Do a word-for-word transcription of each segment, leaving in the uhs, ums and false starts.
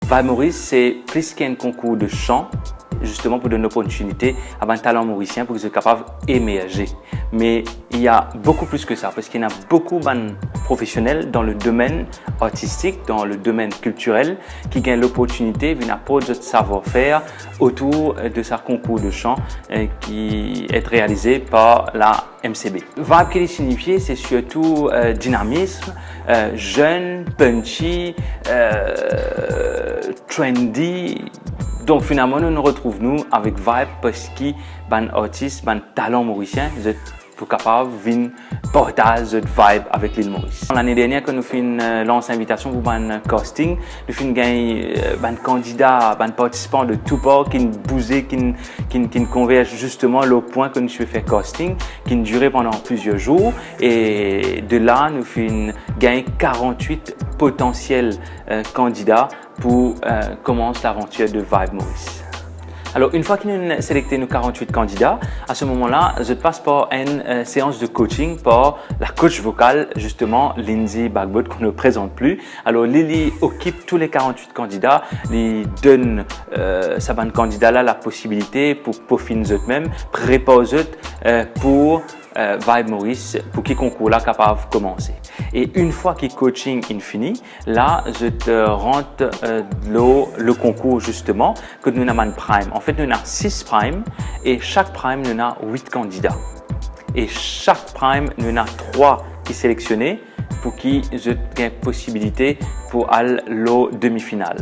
Vibe Maurice, se plis ki enn konkour de san, zisteman pou donn loportinite a bann talan morisien pou ki zot kapav emerze. Me il y a beaucoup plus que ça, parski ena boukou bann profesionel dan le domenn artistik, dan le domenn kiltirel, ki gagn loportinite vinn aport zot savoir-faire autour, euh, de sa konkour de san, euh, ki est réalisé par la M C B. Vibe ki li signifie, se sirtou, euh, dinamism, euh, zenn, punchy, euh, trendy. Donk, finalman, nou, nou retrouv nou avek Vibe parski bann artis, bann talan morisien, zot pou kapav vinn partaz zot vibe avek Lil Moris. Lane dernier, kan nou finn, euh, lans invitasion pou bann casting, nou finn gagn, euh, bann kandida, bann partisipan de tou par ki'nn bouze, ki'nn, ki'nn, ki'nn konverz zisteman lor pwin ke nou ti pe fer casting, ki'nn dire pandan plizier zour, e de la, nou finn gagn karant-wit potansiel, euh, kandida pou, euh, koumans lavantir de Vibe Maurice. Alor, enn fwa ki nou selekte nou karant-wit kandida, a se moman la, zot pas par enn, euh, seans de coaching par la coach vokal, zisteman, Lindsay Bagbot, qu'on ne présente plus. Alor, li, li okip tou le karant-wit kandida, li donn, euh, sa bann kandida la, la posibilite pou pofinn zot mem, prepar zot, euh, pou euh, Vibe Maurice, pou ki konkour la kapav koumanse. E enn fwa ki coaching inn fini, la, zot, euh, rant, euh, lor le konkour, zisteman, kot nou ena bann prime. Anfet, nou ena sis prime, e sak prime, nou ena wit kandida. E sak prime, nou ena trwa ki selektione, pou ki zot gagn posibilite pou al lor demi-final.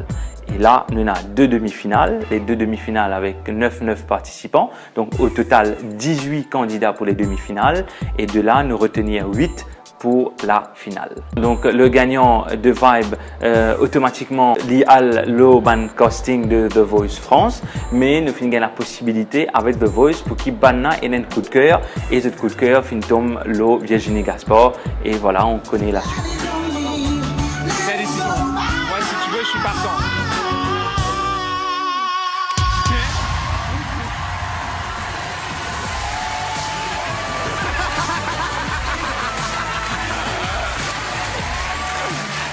E la, nou ena de demi-final, le de demi-final avek nef, nef partisipan. Donk, o total, dizwit kandida pou le demi-final, e de la, nou retenir wit pou la final. Donk, le gagnan de Vibe, euh, otomatikman, li al lor bann casting de The Voice France, me nou finn gagn la posibilite avek The Voice pou ki bann la ena enn koudker, e zot koudker finn tom lor Virginie Gaspard, e vwala, on kone la swit. C'est décidé. Moi, si tu veux, je suis partant.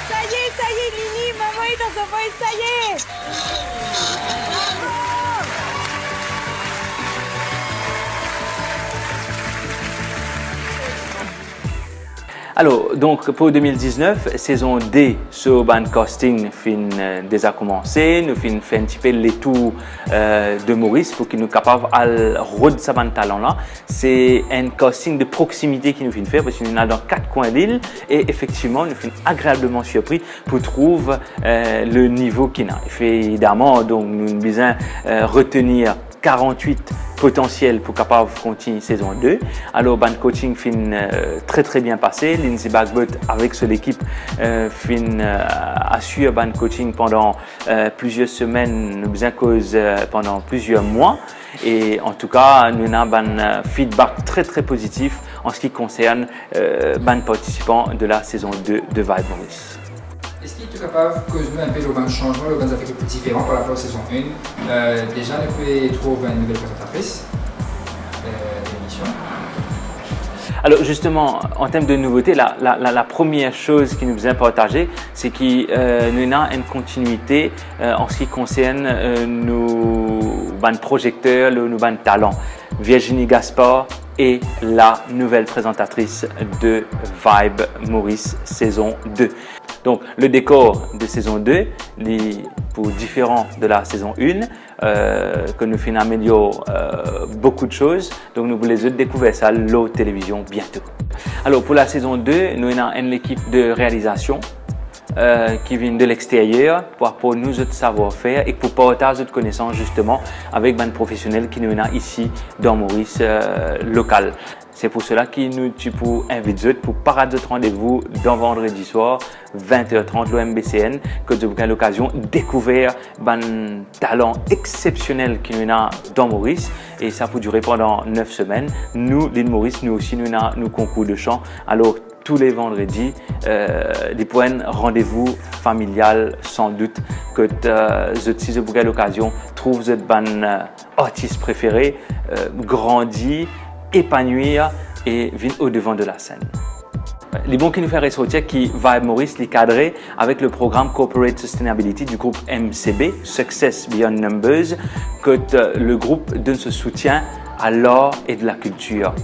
Ça y est, ça y est, Lili, maman est dans The Voice, ça y est. Alor, donk, pou de mil diznef, sezon de, so bann casting finn, euh, deza koumanse, nou finn fer enn tipe letour, euh, de Moris pou ki nou kapav al rod sa bann talan la. Se enn casting de proximité ki nou finn fer, parski nou ena dan kat kwin lil, e efektivman, nou finn agreableman sirpri pou trouv, euh, le nivo ki ena. Evidaman, donk, nou bizin, euh, retenir karant-wit potansiel pou kapav kontign sezon de. Alor, bann coaching finn, euh, tre, tre bien pase. Lindsay Bagbot avek so lekip, euh, finn, euh, asir bann coaching pandan, euh, plizier semenn, nou bizin koz, euh, pandan plizier mwa. E antouka, nou ena bann, euh, feedback tre, tre pozitif an se ki konsern, euh, bann partisipan de la sezon de de Vibe Moris. Eski to kapav koz nou inpe lor bann sanzman, lor bann zafer ki pou diferan par rapor sezon enn? Euh, deza, nou pe trouv enn nouvel prezantatris, euh, de lemision. Alor, zisteman, an term de nouvote, la, la, la, la premie soz ki nou bizin partaze, se ki, euh, nou ena enn kontinuite, euh, an se ki konsern, euh, nou bann prozekter, nou, nou bann talan. Virginie Gaspard est la nouvelle présentatrice de Vibe Moris sezon de. Donk, le dekor de sezon de, li pou diferan de la sezon enn, euh, ke nou finn amelior, euh, boukou de soz. Donk, nou pou les zot dekouver sa lor televizion biento. Alor, pou la sezon de, nou ena enn lekip de realizasion, euh, ki vinn de lexteryer pou aport nou zot savoir-faire e pou partaz zot konesans, zisteman, avek bann profesionel ki nou ena isi dan Moris, euh, lokal. Se pou sela ki nou ti pou invit zot pou pa rat zot randevou dan vandredi swar, vint er trant, lor M B C N, kot zot pou gagn lokazion dekouver bann talan exsepsionel ki nou ena dan Moris, e sa pou dire pandan nef semenn. Nou, Lil Moris, nou osi, nou ena nou konkour de san. Alor, tou le vandredi, euh, li pou enn randevou familial, san dout, kot, euh, zot, si zot pou gagn lokazion trouv zot bann, euh, artis prefere, euh, grandi, epanwir e vinn odevan de la senn. Li bon ki nou fer resorti ki Vibe Maurice li kadre avek le program Corporate Sustainability du group M C B, Success Beyond Numbers, kot, euh, le group donn so soutien à l'art et de la culture.